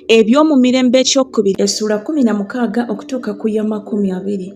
Ebyomumirembe Ekyokubiri essuula 16 okutuuka ku y'amakumi abiri.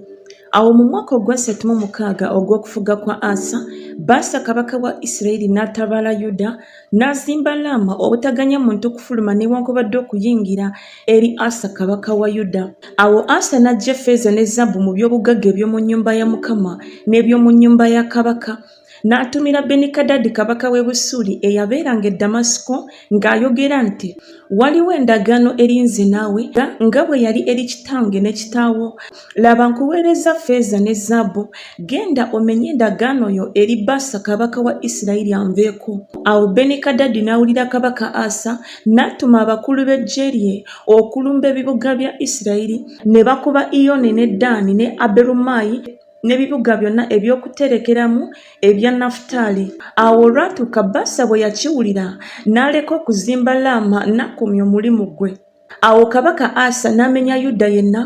Awo mu mwaka ogwasatu mu mukaaga ogw'okufuga kwa Asa, Baasa kabaka wa Isirayiri n'atabaala Yuda, n'azimba Laama obutaganya muntu kufuluma newaakubadde okuyingira eri Asa kabaka wa Yuda. Awo Asa n'aggya effeeza ne zaabu mu by'obugagga eby'omu nnyumba ya Mukama n'eby'omu nnyumba ya kabaka. N'atumira Benikadadi kabaka w'e Busuuli eyabeeranga e Ddamasiko ng'ayogera nti Waliwo endagaano eri nze naawe, nga bwe yali eri kitange ne kitaawo. Laba, nkuweerezza ffeeza ne zaabu, genda omenye endagaano yo eri Baasa kabaka wa Isirayiri anveeko. Awo Benikadadi n'awulira kabaka Asa, n'atuma abakulu b'eggye lye okulumba ebibuga bya Isirayiri, ne bakuba Iyoni ne Ddaani ne Aberumayi n'ebibuga byonna eby'okuterekeramu ebya Nafutaali. Awo olwatuuka Baasa bwe yakiwulira, n'aleka okuzimba Laama n'akomya omulimu gwe. Awo kabaka Asa n'amenya Yuda yenna,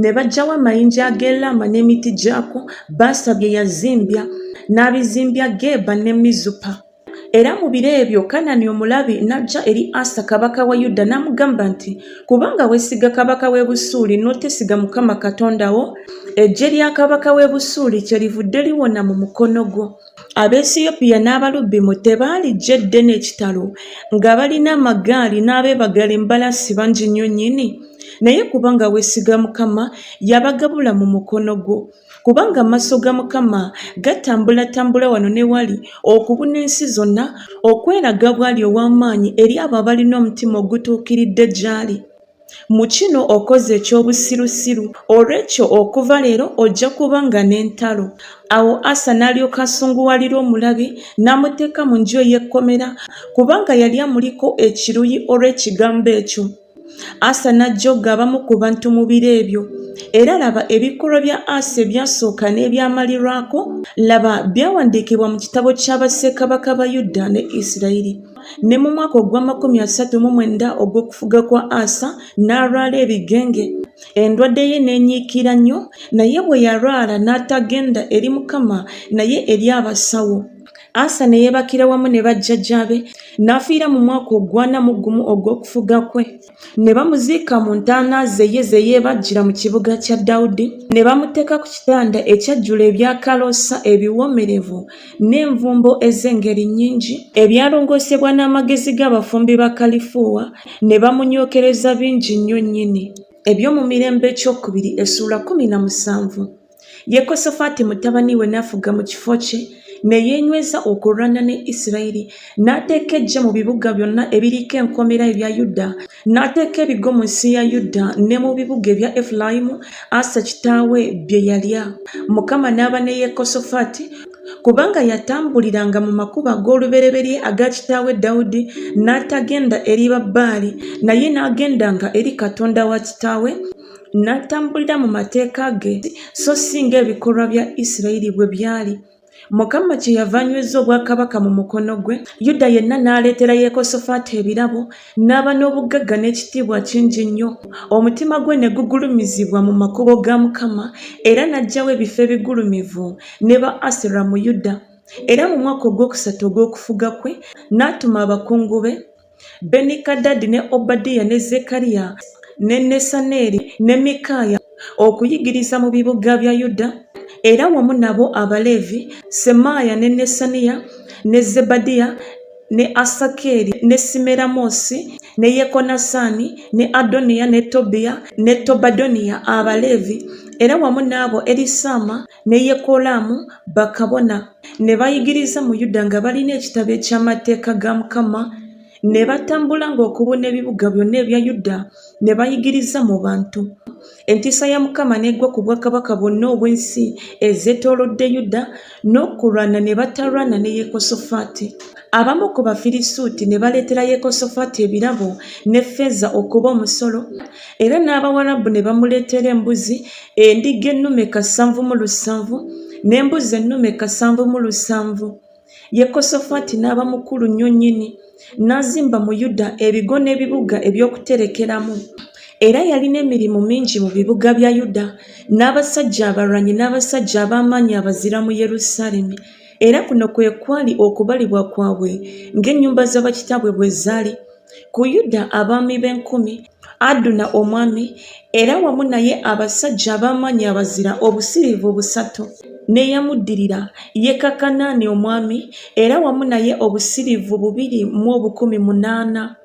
ne baggyawo amayinja ag'e Laama n'emiti gyakwo Baasa bye yazimbya, n'abizimbya Geba ne Mizupa. Era mu biro ebyo Kanani omulabi n'ajja eri Asa kabaka wa Yuda n'amugamba nti, Kubanga weesiga kabaka w'e Busuuli n'oteesiga Mukama Katonda wo, eggye lya kabaka w'e Busuuli kyerivudde liwona mu mukono gwo. Abeesiyopiya n'Abalubimu tebaali ggye ddene ekitalo, nga balina amagaali n'abeebagala embalaasi bangi nnyo nnyini? Naye kubanga weesiga Mukama, yabagabula mu mukono gwo. Kubanga amaaso ga Mukama gatambulatambula wano ne wali okubuna ensi zonna, okweraga bw'ali ow'amaanyi eri abo abalina omutima ogutuukiridde gy'ali. Mu kino okoze eky'obusirusiru, olw'ekyo okuva leero ojja kubanga n'entalo. Awo Asa n'alyoka asunguwalira omulabe, n'amuteeka mu nju ey'ekkomera, kubanga yali amuliko ekiruyi olw'ekigambo ekyo. Asa n'ajooga abamu ku bantu mu biro ebyo. Era laba, ebikolwa bya Asa ebyasooka n'ebyamalirwako, laba, byawandiikibwa mu kitabo kya bassekabaka ba Yuda ne Isirayiri. Ne mu mwaka ogw'amakumi asatu mu mwenda ogw'okufuga kwa Asa, n'alwala ebigenge. Endwadde ye n'enyiikira nnyo, naye bwe yalwala n'atagenda eri Mukama naye eri abasawo. Asa ne yeebakira wamu ne bajjajjaabe, n'afiira mu mwaka ogw'ana mu gumu ogw'okufuga kwe. Ne bamuziika mu ntaana ze ye ze yeebajjira mu kibuga kya Dawudi, ne bamuteeka ku kitanda ekyajjula ebyakaloosa ebiwoomerevu n'envumbo ez'engeri nnyingi, ebyalongoosebwa n'amagezi g'abafumbi ba kalifuuwa, ne bamunyookereza bingi nnyo nnyini. Ebyomumirembe Ekyokubiri essuula 17. Yekosofaati mutabani we n'afuga mu kifo kye, ne yeenyweza okulwana ne Isirayiri, n'ateeka eggye mu bibuga byonna ebiriko enkomera ebya Yuda, n'ateeka ebigo mu nsi ya Yuda ne mu bibuga ebya Efulayimu, Asa kitaawe bye yalya. Mukama n'aba ne Yekosofaati, kubanga yatambuliranga mu makubo ag'olubereberye aga kitaawe Dawudi, n'atagenda eri Babaali, naye n'agendanga eri Katonda wa kitaawe. N'atambulira mu mateeka ge, so si ng'ebikolwa bya Isirayiri bwe byali. Mukama kyeyava anyweza obwakabaka mu mukono gwe. Yuda yenna n'aleetera Yekosofaati ebirabo, n'aba n'obugagga n'ekitiibwa kingi nnyo. Omutima gwe ne gugulumizibwa mu makubo ga Mukama, era n'aggyawo ebifo ebigulumivu ne ba Asera mu Yuda. Era mu mwaka ogwokusatu ogw'okufuga kwe, n'atuma abakungu be, Benikadadi ne Obadiya ne Zekkaliya ne Nesaneri ne Mikaaya okuyigiriza mu bibuga bya Yuda, era wamu nabo Abaleevi, Semaaya ne Nesaniya ne Zebadiya ne Asakeri ne Simeramoosi ne Yekonasaani ne Adoniya ne Tobiya ne Tobadoniya Abaleevi, era wamu n'abo Erisaama ne Yekolaamu bakabona. Ne bayigiriza mu Yuda nga balina ekitabo eky'amateeka ga Mukama, ne batambulanga okubuna ebibuga byonna ebya Yuda ne bayigiriza mu bantu. Entiisa ya Mukama n'egwa ku bwakabaka bwonna obw'ensi ezeetoolodde Yuda, n'okulwana ne batalwana ne Yekosofaati. Abamu ku Bafirisuuti ne baleetera Yekosofaati ebirabo ne ffeeza okuba omusolo, era n'Abawarabu ne bamuleetera embuzi endiga ennume 770 n'embuzi ennume 77. Yekosofaati n'aba mukulu nnyo nnyini, n'azimba mu Yuda ebigo n'ebibuga eby'okuterekeramu. Era yalina emirimu mingi mu bibuga bya Yuda, n'abasajja abalwanyi n'abasajja ab'amaanyi abazira mu Yerusaalemi. Era kuno kwe kwali okubalibwa kwabwe ng'ennyumba za bakitaabwe bwe zaali. Ku Yuda abaami b'enkumi, Aduna omwami, era wamu naye abasajja ab'amaanyi abazira obusiriivu busatu. N'eyamuddirira ye Kakanaani omwami, era wamu naye obusiriivu 800.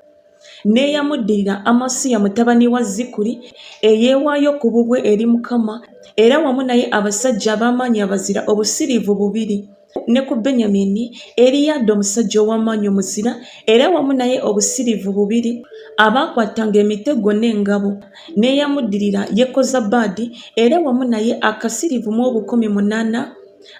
N'eyamuddirira Amasiya mutabani wa Zikuli, eyeewaayo ku bubwe eri Mukama, era wamu naye abasajja ab'amaanyi abazira obusiriivu bubiri. Ne ku Benyamini, Eriyada omusajja ow'amaanyi omuzira, era wamu naye obusiriivu bubiri, abaakwatanga emitego n'engabo. N'eyamuddirira Yekozabaadi, era wamu naye akasiriivu mu 800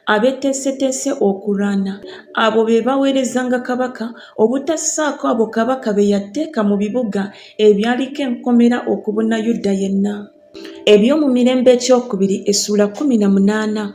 abeeteeseteese okulwana. Abo be baaweerezanga kabaka, obutassaako abo kabaka be yateeka mu bibuga ebyaliko enkomera okubuna Yuda yenna. Ebyomumirembe ekyokubiri essuula 18.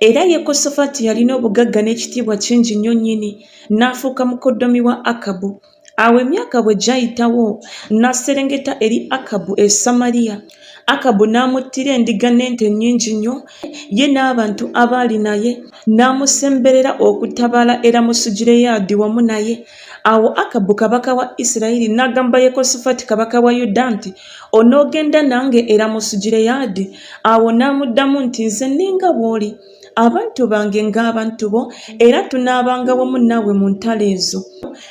Era Yekosofaati yalina obugagga n'ekitiibwa kingi nnyo nnyini, n'afuuka mukoddomi wa Akabu. Awo emyaka bwe gyayitawo, n'aserengeta eri Akabu e Samaliya. Akabu n'amuttira endiga n'ente nnyingi nnyo, ye n'abantu abaali naye, n'amusemberera okutabaala e Lamosugireyaadi wamu naye. Awo Akabu kabaka wa Isirayiri n'agamba Yekosofaati kabaka wa Yuda nti, Onoogenda nange e Lamosugireyaadi? Awo n'amuddamu nti, Nze nninga bw'oli, abantu bange ng'abantu bo, era tunaabanga wamu naawe mu ntalo ezo.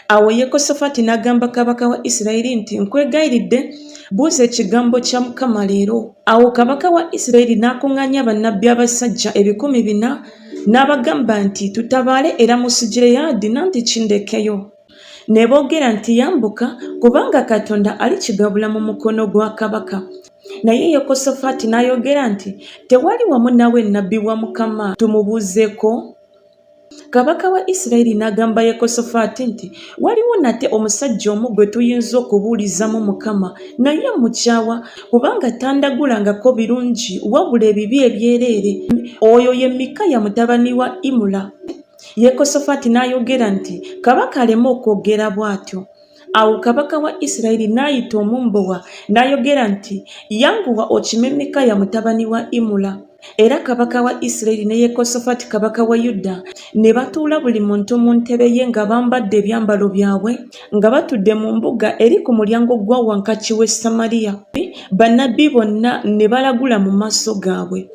Awo Yekosofaati n'agamba kabaka wa Isirayiri nti, Nkwegayiridde, buuza ekigambo kya Mukama leero. Awo kabaka wa Isirayiri n'akuŋŋaanya bannabbi abasajja 400, n'abagamba nti, Tutabaale e Lamosugireyaadi nanti kindekeyo? Ne boogera nti, Yambuka, kubanga Katonda alikigabula mu mukono gwa kabaka. Naye Yekosofaati n'ayogera nti, Tewali wamu naawe nnabbi wa Mukama tumubuuzeeko? Kabaka wa Isirayiri n'agamba Yekosofaati nti, Waliwo nate omusajja omu gwe tuyinza okubuulizamu Mukama, naye mmukyawa, kubanga tandagulangako birungi wabula ebibi ebyereere. Oyo ye Mikaya mutabani wa Imula. Yekosofaati n'ayogera nti, Kabaka aleme okwogera bw'atyo. Awo kabaka wa Isirayiri n'ayita omumbowa n'ayogera nti, Yanguwa okime Mikaya mutabani wa Imula. Era kabaka wa Isirayiri ne Yekosofaati kabaka wa Yuda ne batuula buli muntu mu ntebe ye nga bambadde ebyambalo byabwe, nga batudde mu mbuga eri ku mulyango gwa wankaaki w'e Samaliya. Bannabbi bonna ne balagula mu maaso gaabwe.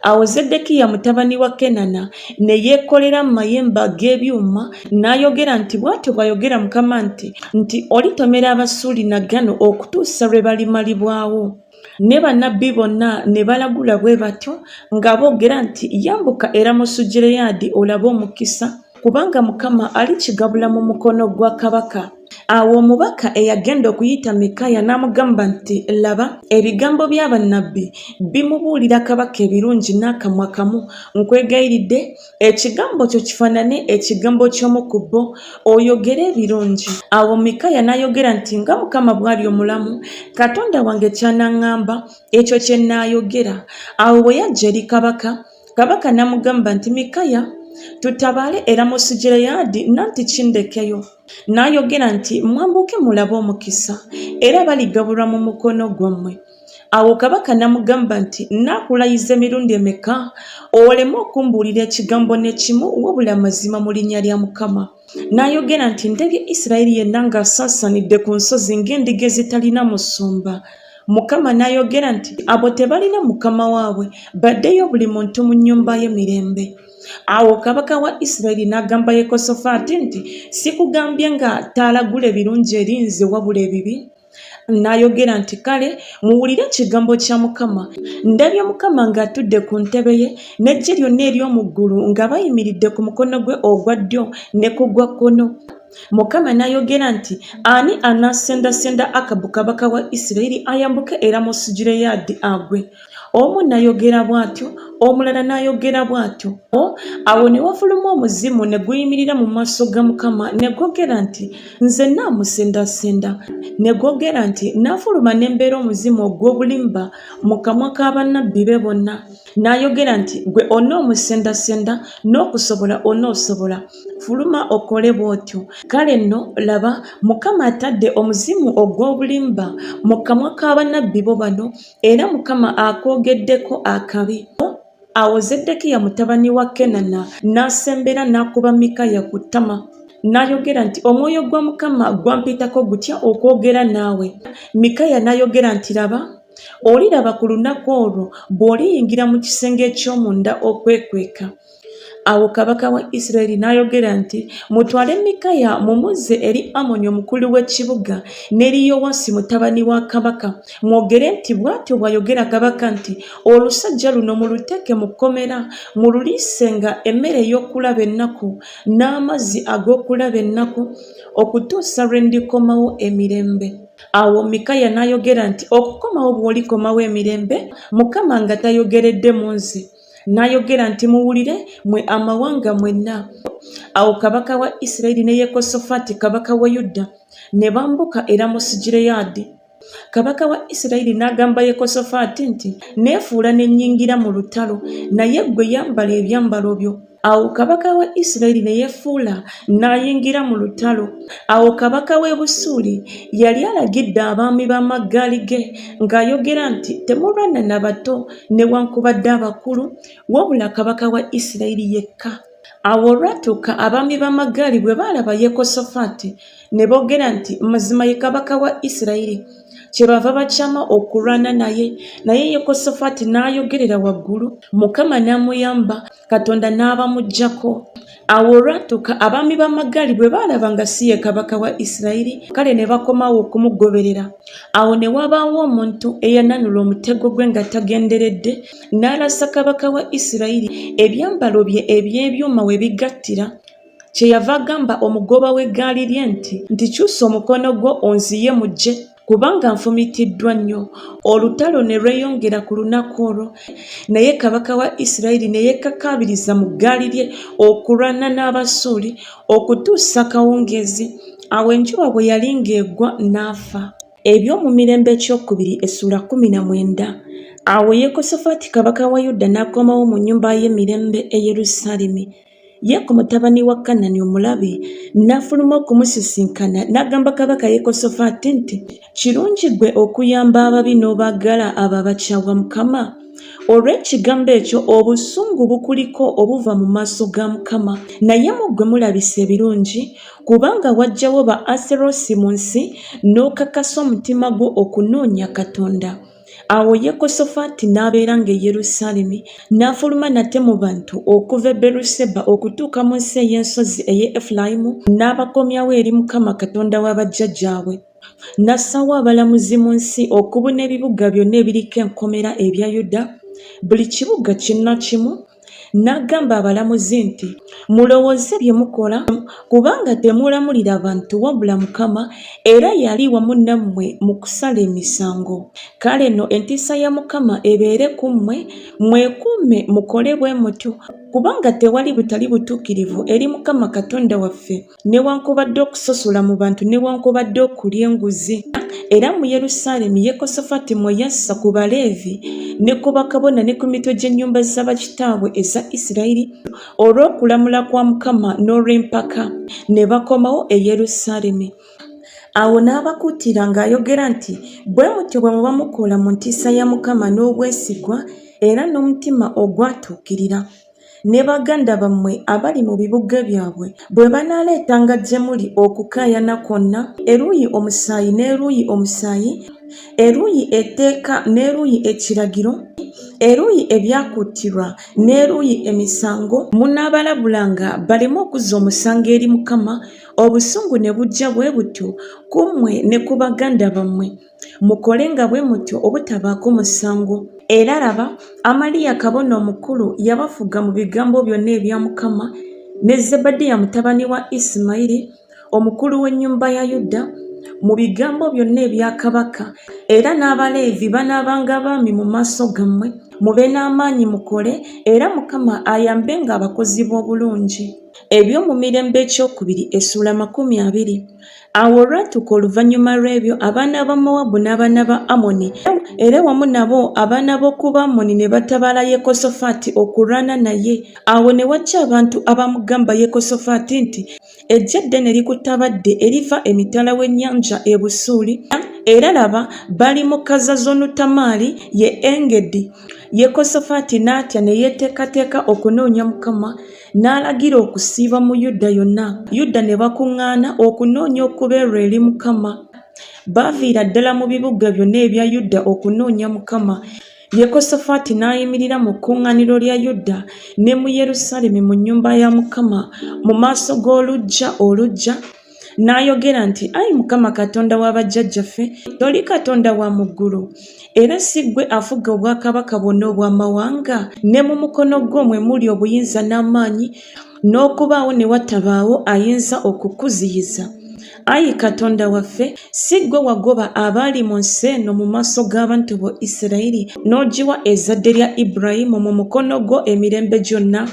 Awo Zeddekiya mutabani wa Kenana ne yeekolera amayembe ag'ebyuma n'ayogera nti, Bw'atyo bw'ayogera Mukama nti, nti Olitomera Abasuuli na gano okutuusa lwe balimalibwawo. Ne bannabbi bonna ne balagula bwe batyo nga boogera nti, Yambuka e Lamosugireyaadi olabe omukisa, kubanga Mukama alikigabula mu mukono gwa kabaka. Awo omubaka eyagenda okuyita Mikaaya n'amugamba nti, Laba, ebigambo bya bannabbi bimubuulira kabaka ebirungi n'akamwa kamu. Nkwegayiridde, ekigambo kyo kifaanane ekigambo ky'omu ku bo, oyogere ebirungi. Awo Mikaaya n'ayogera nti, Nga Mukama bw'ali omulamu, Katonda wange ky'anaŋŋamba, ekyo kye nnaayogera. Awo bwe yajja eri kabaka, Kabaka n'amugamba nti, Mikaya, tutabaale e Lamosugireyaadi nanti kindekeyo? N'ayogera nti, Mwambuke mulabe omukisa, era baligabulwa mu mukono gwammwe. Awo kabaka n'amugamba nti, Nnaakulayiza emirundi emeka oleme okumbuulira ekigambo n'ekimu wabula amazima mu linnya lya Mukama? N'ayogera nti, Ndabye Isirayiri yenna ng'asaasaanidde ku nsozi ng'endiga ezitalina musumba. Mukama n'ayogera nti, Abo tebalina mukama waabwe, baddeyo buli muntu mu nnyumba ye mirembe. Awo kabaka wa Isirayiri n'agamba Yekosofaati nti, Sikugambye nga taalagule birungi eri nze wabula ebibi? N'ayogera nti, Kale muwulire ekigambo kya Mukama. Ndabye Mukama ng'atudde ku ntebe ye, n'eggye lyonna ery'omu ggulu nga bayimiridde ku mukono gwe ogwa ddyo ne ku gwa kkono. Mukama n'ayogera nti, Ani anaasendasenda Akabu kabaka wa Isirayiri ayambuke e Lamosugireyaadi agwe? Omu n'ayogera bw'atyo, omulala n'ayogera bw'atyo. Awo ne wafuluma omuzimu ne guyimirira mu maaso ga Mukama ne gwogera nti, Nze nnaamusendasenda. Ne gwogera nti, Nnaafuluma ne mbeera omuzimu ogw'obulimba mu kamwa ka bannabbi be bonna. N'ayogera nti, Ggwe onoomusendasenda, n'okusobola onoosobola. Fuluma okole bw'otyo. Kale nno, laba, Mukama atadde omuzimu ogw'obulimba mu kamwa ka bannabbi bo bano, era Mukama akwogeddeko akabi. Awo Zeddekiya mutabani wa Kenana n'asembera n'akuba Mikaaya ku ttama. N'ayogera nti, Omwoyo gwa Mukama gwampitako gutya okwogera naawe? Mikaya n'ayogera nti, Laba, oliraba ku lunaku olwo bw'oliyingira mu kisenge eky'omunda okwekweka. Awo kabaka wa Isirayiri n'ayogera nti, Mutwale Mikaya mumuzze eri Amoni omukulu w'ekibuga n'eri Yowasi mutabani wa kabaka, mwogere nti, Bw'atyo bw'ayogera kabaka nti, Olusajja luno muluteeke mu kkomera, mululiisenga emmere ey'okulaba ennaku n'amazzi ag'okulaba ennaku, okutuusa lwe ndikomawo emirembe. Awo Mikaya n'ayogera nti, Okukomawo bw'olikomawo emirembe, Mukama nga tayogeredde mu nze. N'ayogera nti, Muwulire, mmwe amawanga mwenna. Awo kabaka wa Isirayiri ne Yekosofaati kabaka wa Yuda ne bambuka e Lamosugireyaadi. Kabaka wa Isirayiri n'agamba Yekosofaati nti, Neefuula ne nnyingira mu lutalo, naye ggwe yambala ebyambalo byo. Awo kabaka wa Isirayiri ne yeefuula n'ayingira mu lutalo. Awo kabaka w'e Busuuli yali alagidde abaami b'amagaali ge ng'ayogera nti, Temulwana na bato newaakubadde abakulu, wabula kabaka wa Isirayiri yekka. Awo olwatuuka abaami b'amagaali bwe baalaba Yekosofaati, ne boogera nti, Mazima ye kabaka wa Isirayiri. Kyebava bakyama okulwana naye. Naye Yekosofaati n'ayogerera waggulu, Mukama n'amuyamba, Katonda n'abamuggyako. Awo olwatuuka abaami b'amagaali bwe baalaba nga si ye kabaka wa Isirayiri, kale ne bakomawo okumugoberera. Awo ne wabaawo omuntu eyananula omutego gwe nga tagenderedde, n'alasa kabaka wa Isirayiri ebyambalo bye eby'ebyuma we bigattira. Kyeyava agamba omugoba w'eggaali lye nti, Nti kyusa omukono gwo onziye mu ggye, kubanga nfumitiddwa nnyo. Olutalo ne lweyongera ku lunaku olwo, naye kabaka wa Isirayiri ne yeekakaabiriza mu ggaali lye okulwana n'Abasuuli okutuusa akawungeezi. Awo enjuba bwe yali ng'egwa n'afa. Ebyomumirembe ekyokubiri essuula 19 Awo Yekosafaati kabaka wa Yuda n'akomawo mu nnyumba y'emirembe e Yerusaalemi. Yeeku mutabani wa Kanani omulabe n'afuluma okumusisinkana n'agamba kabaka Yekosofaati nti, Kirungi ggwe okuyamba ababi n'obaagala abo abakyawa Mukama? Olw'ekigambo ekyo obusungu bukuliko obuva mu maaso ga Mukama. Naye mu ggwe mulabise ebirungi, kubanga waggyawo ba Aserosi mu nsi n'okakasa omutima gwo okunoonya Katonda. Awo Yekosofaati n'abeeranga e Yerusaalemi, n'afuluma nate mu bantu okuva e Beruseba okutuuka mu nsi ey'ensozi ey'e Efulayimu, n'abakomyawo eri Mukama Katonda wa bajjajjaabwe. N'assaawo abalamuzi mu nsi okubuna ebibuga byonna ebiriko enkomera ebya Yuda, buli kibuga kinnakimu, N'agamba abalamuzi nti, Mulowooze bye mukola, kubanga temulamulira bantu wabula Mukama, era y'ali wamu nammwe mu kusala emisango. Kale nno entiisa ya Mukama ebeere ku mmwe, mwekuume mukole bwe mutyo, kubanga tewali butali butuukirivu eri Mukama Katonda waffe. newankubadde okusosola mu bantu newankubadde okulya enguzi. Era mu Yerusaalemi Yekosafaati mwe yassa ku Baleevi ne ku bakabona ne ku mitwe gy'ennyumba za bakitaabwe eza Isirayiri olw'okulamula kwa Mukama n'olw'empaka, ne bakomawo e Yerusaalemi. Awo n'abakuutira ng'ayogera nti, Bwe mutyo bwe muba mukola mu ntiisa ya Mukama n'obwesigwa era n'omutima ogwatuukirira. Ne baganda bammwe abali mu bibuga byabwe bwe banaaleetanga gye muli okukaayana kwonna, eruuyi omusaayi n'eruuyi omusaayi, eruuyi etteeka n'eruuyi ekiragiro, eruuyi ebyakuutirwa n'eruuyi emisango, munaabalabulanga baleme okuzza omusango eri Mukama, obusungu ne bujja bwe butyo ku mmwe ne ku baganda bammwe. Mukolenga bwe mutyo obutabaako musango. Era laba, Amaliya kabona omukulu yabafuga mu bigambo byonna ebya Mukama, ne Zebadiya mutabani wa Isimayiri omukulu w'ennyumba ya Yuda mu bigambo byonna ebya kabaka, era n'Abaleevi banaabanga baami mu maaso gammwe. Mube n'amaanyi mukole, era Mukama ayambenga abakozi b'obulungi. Ebyomumirembe ekyokubiri essuula 20 Awo olwatuuka oluvannyuma lw'ebyo abaana ba Mowaabu n'abaana ba Amoni, era wamu nabo abaana b'oku Bamoni ne batabaala Yekosofaati okulwana naye. Awo ne wajja abantu abaamugamba Yekosofaati nti, Eggye eddene likutabadde eriva emitala w'ennyanja e Busuuli, Era laba, bali mu Kazazonutamali, ye Engedi. Yekosafaati n'atya ne yeeteekateeka okunoonya Mukama, n'alagira okusiiba mu Yuda yonna. Yuda ne bakuŋŋaana okunoonya okubeerwa eri Mukama. Baaviira ddala mu bibuga byonna ebya Yuda okunoonya Mukama. Yekosafaati n'ayimirira mu kkuŋŋaaniro lya Yuda ne mu Yerusaalemi mu nnyumba ya Mukama mu maaso g'oluggya oluggya, n'ayogera nti, Ayi Mukama Katonda wa bajjajjaffe, toli Katonda wa mu ggulu? Era si ggwe afuga obwakabaka bwonna obw'amawanga? Ne mu mukono gwo mwe muli obuyinza n'amaanyi, n'okubaawo ne watabaawo ayinza okukuziyiza. Ayi Katonda waffe, si ggwe wagoba abaali mu nsi eno mu maaso g'abantu bo Isirayiri, n'ogiwa ezzadde lya Ibulayimu mu mukono gwo emirembe gyonna?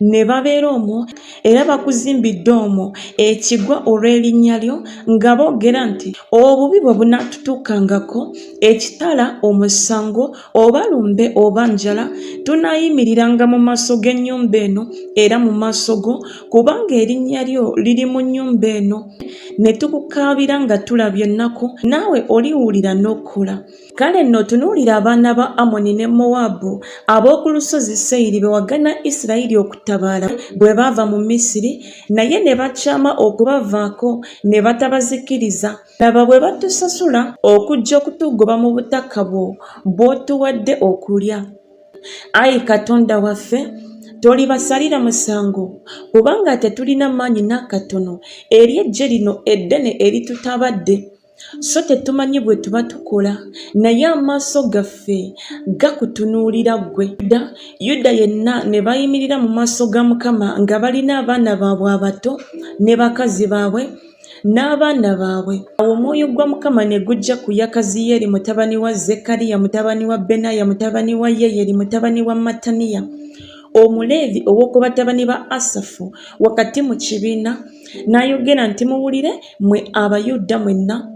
Ne babeera omwo, era bakuzimbidde omwo ekigwa olw'erinnya lyo, nga boogera nti, Obubi bwe bunaatutuukangako, ekitala, omusango, oba lumbe oba njala, tunaayimiriranga mu maaso g'ennyumba eno era mu maaso go, kubanga erinnya lyo liri mu nnyumba eno, ne tukukaabira nga tulabye ennaku, naawe oliwulira n'okola. Kale nno tunuulira abaana ba Amoni ne Mowaabu ab'oku lusozi Seyiri be wagana Isirayiri okutabaala bwe baava mu Misiri, naye ne bakyama okubavaako ne batabazikiriza. Laba bwe batusasula okujja okutugoba mu butaka bwo bw'otuwadde okulya. Ayi Katonda waffe, tolibasalira musango, kubanga tetulina maanyi n'akatono eri eggye lino eddene eritutabadde. So tetumanyi bwe tuba tukola, naye amaaso gaffe gakutunuulira ggwe. Yuda yenna ne bayimirira mu maaso ga Mukama nga balina abaana baabwe abato ne bakazi baabwe n'abaana baabwe. Awo omwoyo gwa Mukama ne gujja ku Yakaziyeeri mutabani wa Zekkaliya mutabani wa Benaya mutabani wa Yeyeri mutabani wa Mattaniya Omuleevi ow'oku batabani ba Asafu wakati mu kibiina, n'ayogera nti, Muwulire mmwe Abayuda mwenna,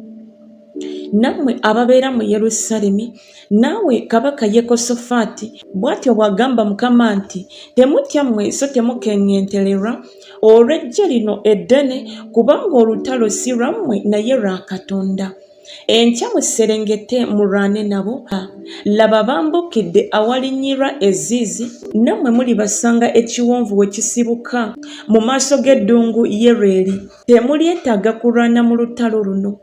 nammwe ababeera mu Yerusaalemi, naawe kabaka Yekosofaati, bw'atyo bw'agamba Mukama nti, Temutya mmwe so temukeŋŋentererwa olw'eggye lino eddene, kubanga olutalo si lwammwe naye lwa Katonda. Enkya muserengete mulwane nabo. Laba bambukidde awalinnyirwa e Ziizi, nammwe mulibasanga ekiwonvu we kisibuka mu maaso g'eddungu Yerweri. Temulyetaaga kulwana mu lutalo luno.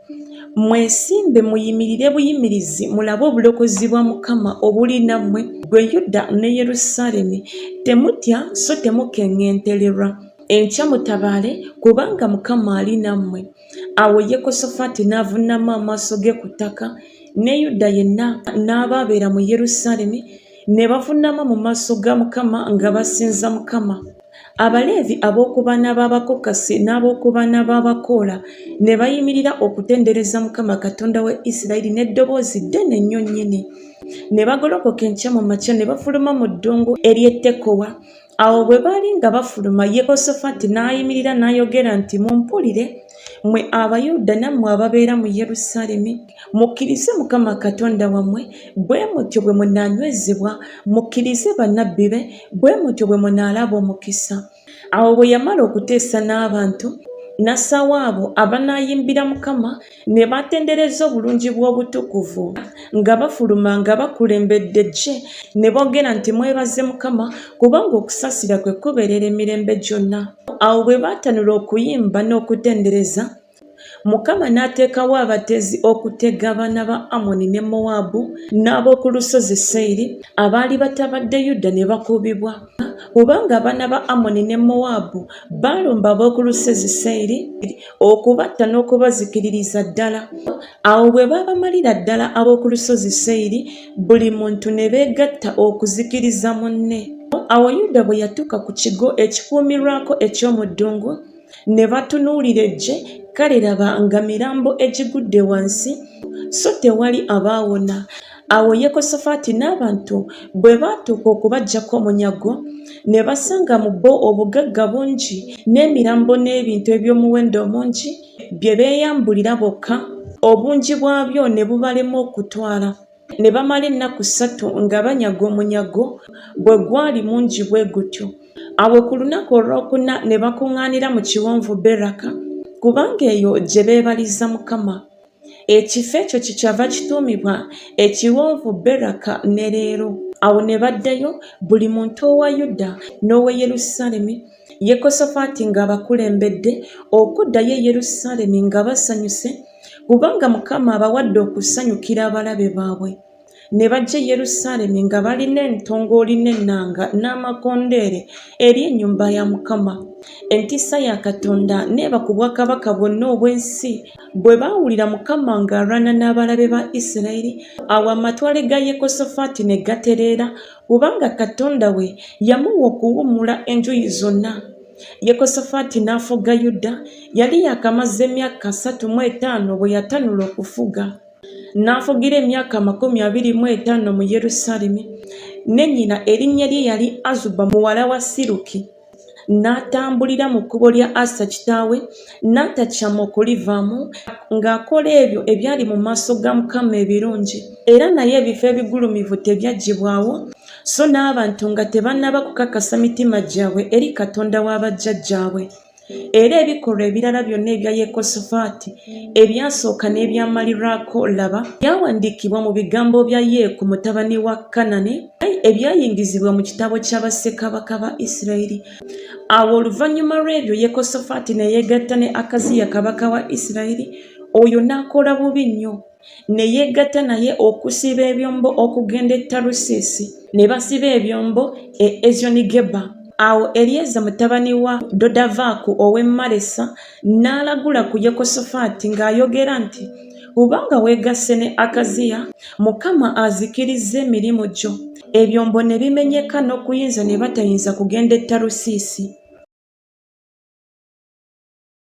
Mwesimbe muyimirire buyimirizi mulabe obulokozi bwa Mukama obuli nammwe, ggwe Yuda ne Yerusaalemi. Temutya so temukeŋŋentererwa. Enkya mutabaale, kubanga Mukama ali nammwe. Awo Yekosofaati n'avunnama amaaso ge ku ttaka, ne Yuda yenna n'abaabeera mu Yerusaalemi ne bavunnama mu maaso ga Mukama nga basinza Mukama. Abaleevi ab'oku baana b'Abakokasi n'ab'oku baana b'Abakoola ne bayimirira okutendereza Mukama Katonda wa Isirayiri n'eddoboozi ddene nnyo nnyini. Ne bagolokoka enkya mu makya ne bafuluma mu ddungu ery'e Tekowa. Awo bwe baali nga bafuluma, Yekosofaati n'ayimirira n'ayogera nti, Mumpulire, mmwe Abayuda nammwe ababeera mu Yerusaalemi, mukkirize Mukama Katonda wammwe, bwe mutyo bwe munaanywezebwa, mukkirize bannabbi be, bwe mutyo bwe munaalaba omukisa. Awo bwe yamala okuteesa n'abantu, n'assaawo abo abanaayimbira Mukama ne batendereza obulungi bw'obutukuvu nga bafuluma nga bakulembedde eggye ne boogera nti mwebaze Mukama kubanga okusaasira kwe kubeerera emirembe gyonna. Awo bwe baatanula okuyimba n'okutendereza, Mukama n'ateekawo abatezi okutega abaana ba Amoni ne Mowaabu n'ab'oku lusozi Seyiri abaali batabadde Yuda ne bakubibwa, kubanga abaana ba Amoni ne Mowaabu baalumba ab'oku lusozi Seyiri okubatta n'okubazikiririza ddala. Awo bwe baabamalira ddala ab'oku lusozi Seyiri, buli muntu ne beegatta okuzikiriza munne. Awo Yuda bwe yatuuka ku kigo ekikuumirwako eky'omu ddungu, ne batunuulira eggye, kale laba, nga mirambo egigudde wansi, so tewali abaawona. Awo Yekosofaati n'abantu bwe baatuuka okubaggyako omunyago, ne basanga mu bo obugagga bungi n'emirambo n'ebintu eby'omuwendo omungi bye beeyambulira bokka, obungi bwabyo ne bubalema okutwala. Ne bamala ennaku ssatu nga banyaga omunyago bwe gwali mungi bwe gutyo. Awo ku lunaku olwokuna ne bakuŋŋaanira mu kiwonvu Beraka, kubanga eyo gye beebaliza Mukama. Ekifo ekyo kyekyava kituumibwa Ekiwonvu Beraka ne leero. Awo ne baddayo, buli muntu owa Yuda n'ow'e Yerusaalemi, Yekosafaati ng'abakulembedde, okuddayo e Yerusaalemi nga basanyuse, kubanga Mukama abawadde okusanyukira abalabe baabwe. Ne bajja e Yerusaalemi nga balina entongooli n'ennanga n'amakondeere eri ennyumba ya Mukama. Entiisa ya Katonda n'eba ku bwakabaka bwonna obw'ensi. Bwe baawulira Mukama ng'alwana n'abalabe ba Isirayiri, awo amatwale ga Yekosafaati ne gatereera, kubanga Katonda we yamuwa okuwummula enjuyi zonna. Yekosafaati n'afuga Yuda. Yali yaakamaze emyaka 35 bwe yatanula okufuga. N'afugira emyaka 25 mu Yerusaalemi, ne nnyina erinnya lye yali Azuba muwala wa Siruki. N'atambulira mu kkubo lya Asa kitaawe, n'atakyama okulivaamu, ng'akola ebyo ebyali mu maaso ga Mukama ebirungi. Era naye ebifo ebigulumivu tebyaggyibwawo, so n'abantu nga tebannaba kukakasa mitima gyabwe eri Katonda wa bajjajjaabwe. Era ebikolwa ebirala byonna ebya Yekosafaati ebyasooka n'ebyamalirwako, laba, byawandiikibwa mu bigambo bya Yeeku mutabani wa Kanani ebyayingizibwa mu kitabo kya bassekabaka ba Isirayiri. Awo oluvannyuma lw'ebyo Yekosafaati ne yeegatta ne Akaziya kabaka wa Isirayiri, oyo n'akola bubi nnyo. Ne yeegatta naye okusiba ebyombo okugenda e Tarusiisi, ne basiba ebyombo e Eziyonigeba. Awo Eryeza mutabani wa Dodavaaku ow'e Malesa n'alagula ku Yekosafaati ng'ayogera nti, Kubanga weegasse ne Akaziya, Mukama azikirizza emirimu gyo. Ebyombo ne bimenyeka n'okuyinza ne batayinza kugenda e Tarusiisi.